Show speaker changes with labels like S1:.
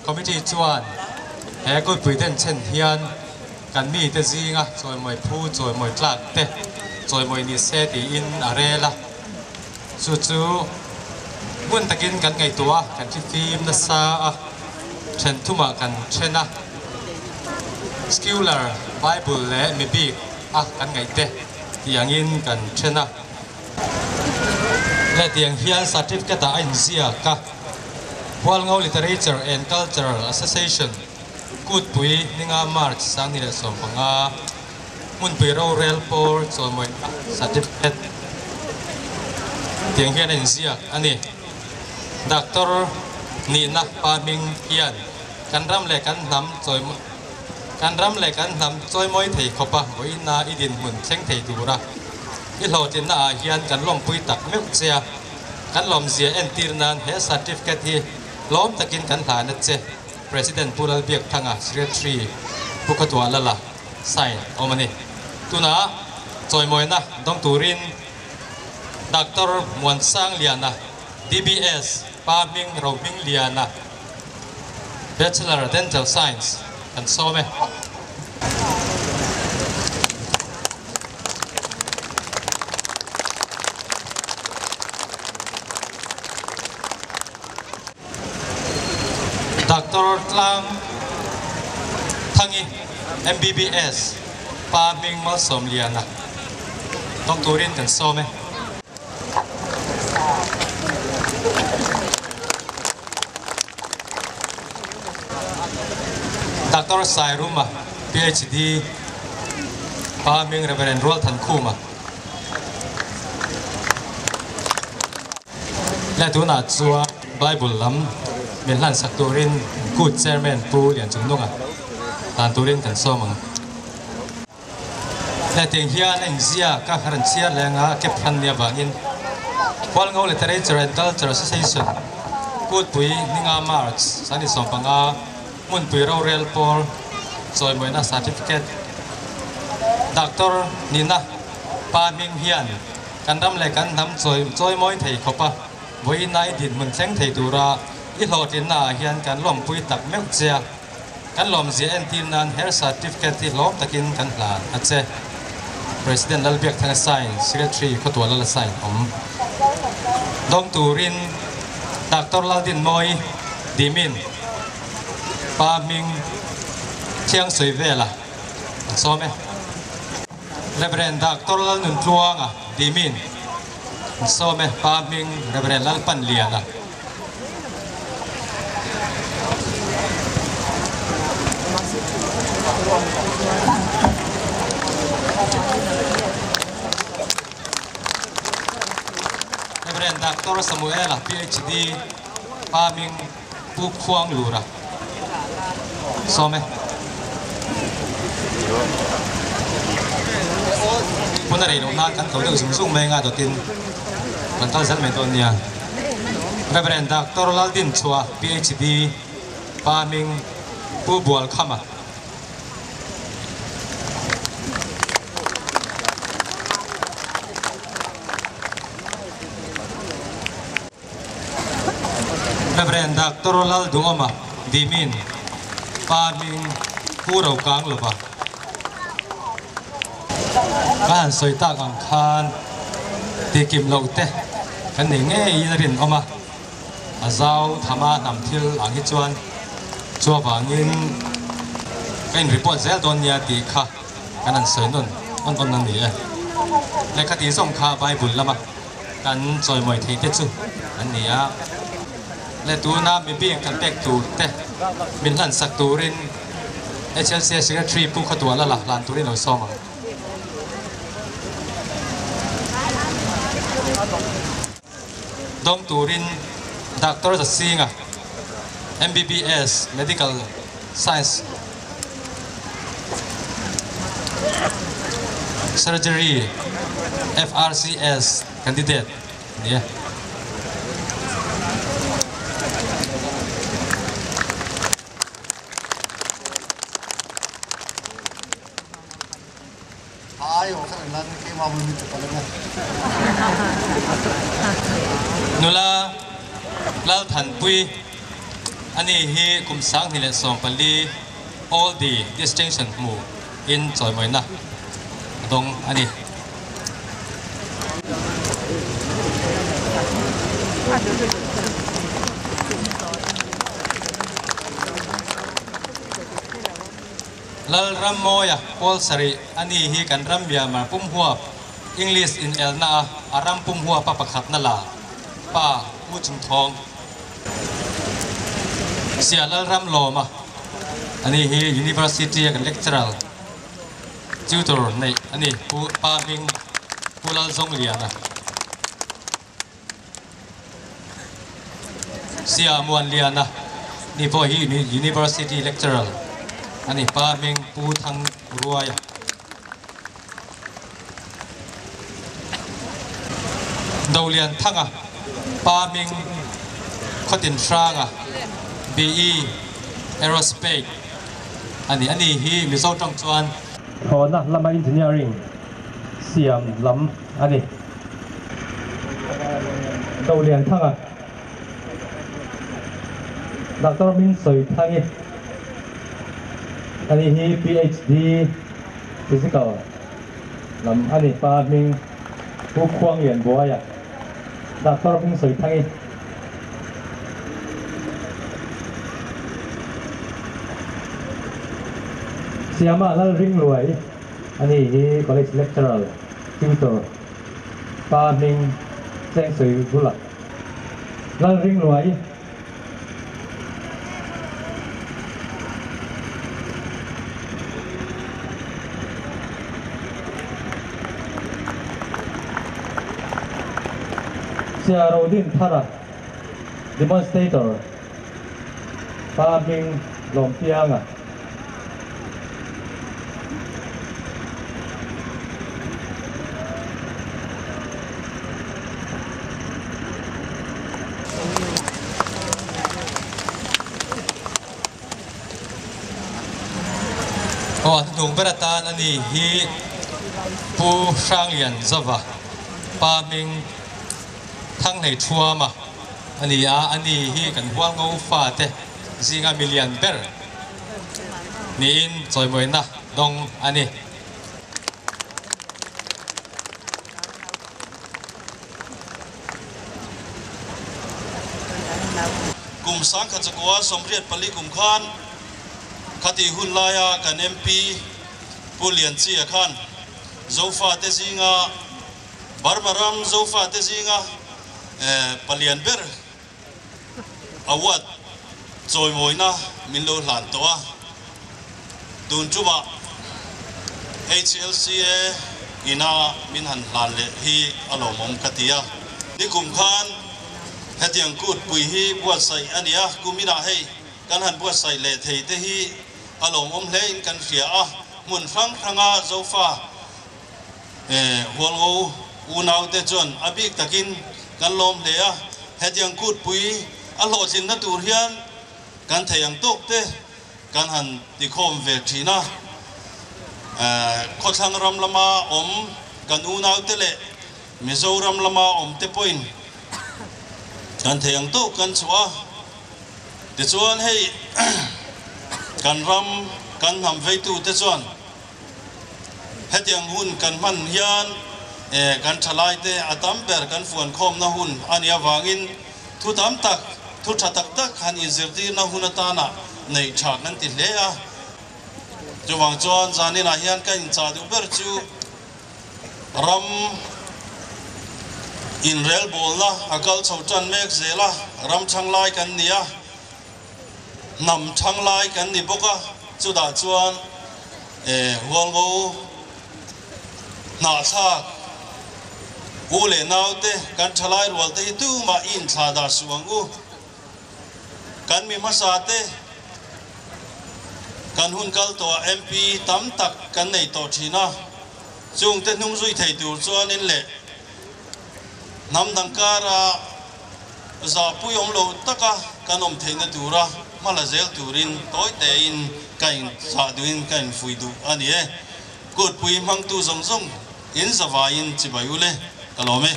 S1: Committee chuan he kutpui denchhen hian kan mite zinga chawimawi phu chawimawi tlak te chawimawi ni se tiin a rel a. Chu chu ngun takin kan ngaihtuah a, kan thifim nasa a, then thumah kan then a. Scular Bible leh mi bik a kan ngaih te tih angin kan then a. Hetiang hian certificate ah a inziak a, Hualngo Literature and Cultural Association Kutpui ninga March 2015 hmunpui rorel pawl chawlmawina certificate tiang hian a inziak a ni. Doctor nihna pa hming hian kan ram leh kan hnam chawi kan ram leh kan hnam chawimawi thei khawpa vawiina i dinhmun thleng thei tura i hlawhtlinna ah hian kan lawmpui tak meuh che a, kan lawmzia entir nan he certificate hi hlawm takin kan hlan a che, President Pu Lalbiakthanga, Secretary Pu Khawtuahlala sign awm a ni. Tunah chawimawina dawng turin Doctor Muansangliana, DBS, Pa Hming Rohmingliana, Bachelor Dental Science kan sawm e. Doctor Tlang Thangi, MBBS, Pa Hming Malsawmliana, dawng turin kan sawm e. Doctor Sairuma, PhD, Pa Hming Reverend Rualthankhuma. Le tunah chuan Bible lam min hlansak turin Good Chairman Pu Lianchungnunga dan turin kan sawm ang. Hetiang hian a inziak a, rawn chhiar leh anga kep hran nia vangin Hualngo Literature and Culture Association Kutpui ninga March 2015 hmunpui rorel pawl chawimawina certificate Doctor nihna pa hming hian kan ram leh kan hnam chawimawi thei khawp a, vawiina i dinhmun thleng thei tura i hlawhtlinna ah hian kan lawmpui tak meuh che a. Kan lawmzia entir nan her certificate hi hlawm takin kan hlan a che. President Lalbiakthanga sign, Secretary Khawtuah Lala sign awm. Dawng turin Doctor Laldinmawi Dimin Pa hming Thiangsawi vela an sawm e. Reverend Doctor Lalnuntluanga Dimin an sawm e, Pa hming Reverend Lalpanliana. Reverend Doctor Samuela PhD Pa hming Pu Khuanglura sawm e. Hun a rei loh nan kan ko deuh zung zung mai anga dawtin kan kal zel mai dawn nia. Reverend Doctor Laldinchhua PhD Pa hming Pu Bualkhama. Reverend Doctor Lalduhawma Dimin Pa hming Pu Rokang lova ka han sawi tak ang khan tihkim loh te kan nei ngeiin a rinawm a, a zau thama hnam thil ang hi chuan chuavangin ka in report zel dawn nia tih kha kan han sawi nawn awn awn a ni e. Lehkha tih zawng kha Bible lama Kan chawimawi thei te chu an ni a, le tuna mi bik kan pek tur te min hlansak turin HLC Secretary Pu Khawtuala la hlan turin lo sawm ang. Dawng turin Doctor Zasinga, MBBS, Medical Science, Surgery, FRCS, candidate a ni e. Nula Lalthanpui. Ani hi kum 2014 All the Distinction hmu in chawimawina a dawng a ni. Lalrammawia Pawl sarih a ni hi kan ram Myanmar pum huap English in elna a a ram pum huapa pakhatna la pa U Chungthawng Sia Lalram Lawma a ni hi University a kan lecturer tutor neih a ni Pu Pa hming Pu Lalzawngliana. Sia Muanliana ni pawh hi University lecturer a ni. Pa hming Pu Thang Ruaia. Dolian Thanga, pa hming Khawtin Hranga, BE Aerospace a ni. Ani hi Mizo tawng chuan. Thlawhna lama engineering siam lam a ni. Dolian Thanga, Doctor Min Sawi Thangi, ani hi PhD Physical lam a ni. Pa hming Pu Khuang Lian Buaia, Doctor Hming Sawi Thangi. Siama Lal Ring Luai, ani hi College Lecturer, Tutor, Pa hming Cheng Sawi Bula, Lal Ring Luai. Sia Rodin Thara, Demonstrator, Pa hming Lawmpianga. Aw a hnuhnung ber atan a ni hi Pu Hranglian Zova pa hming Thanghlei Thuama a ni a, a ni hi kan Hualngo fate zinga milian ber niin chawimawina dawng a ni.
S2: Kum 1984 kum khan khati hun laia kan MP Pu Lianchia khan Zofate zinga Burma ram Zofate zinga palian ber award chawimawina min lo hlan tawh a. Tun tumah HLCA ina min han hlan leh hi a lawmawm ka ti a. Nikum khan hetiang kut pui hi buatsaih a ni a, kuminah hei kan han buatsaih leh thei te hi a lawmawm hle in kan hria a, hmun hrang hranga Zofa Hualngo unaute chuan a bik takin kan lawm hle a, hetiang kut pui a hlawhtlinna tur hian kan thei ang tawk te kan han tikhawm ve thin a. Khawthlang ram lama awm kan unaute leh Mizoram lama awm te pawhin kan thei ang tawk kan chhuah a. Tichuan hei kan ram kan hnam veitute chuan Hetiang hun kan hman hian kan thalaite a tam ber kan fuankhawmna hun a nih avangin thu tam tak, thu tha tak tak han inzirtirna hun atana neih tha kan ti hle a. Chuvang chuan zaninah hian ka inchah duh ber chu ram inrelbawlna a kal chho tan mek zel a, ram thanglai kan ni a. Hnam thanglai kan ni bawk a, chutah chuan Hualngo hnahthlak u leh naute kan thalai rual te hi tumah i inthlah dah suh ang u. Kan mi hmasa te kan hun kal tawhah MP tam tak kan nei tawh thin a, chungte hnung zui thei tur chuanin leh hnam dang kara Zahpui awm lo taka kan awm theihna tura hmala zel turin tawi tein ka inchah duhin ka infuih duh a ni e. Kutpui hmangtu zawng zawng in zavaiin chibai ule ka lawm e.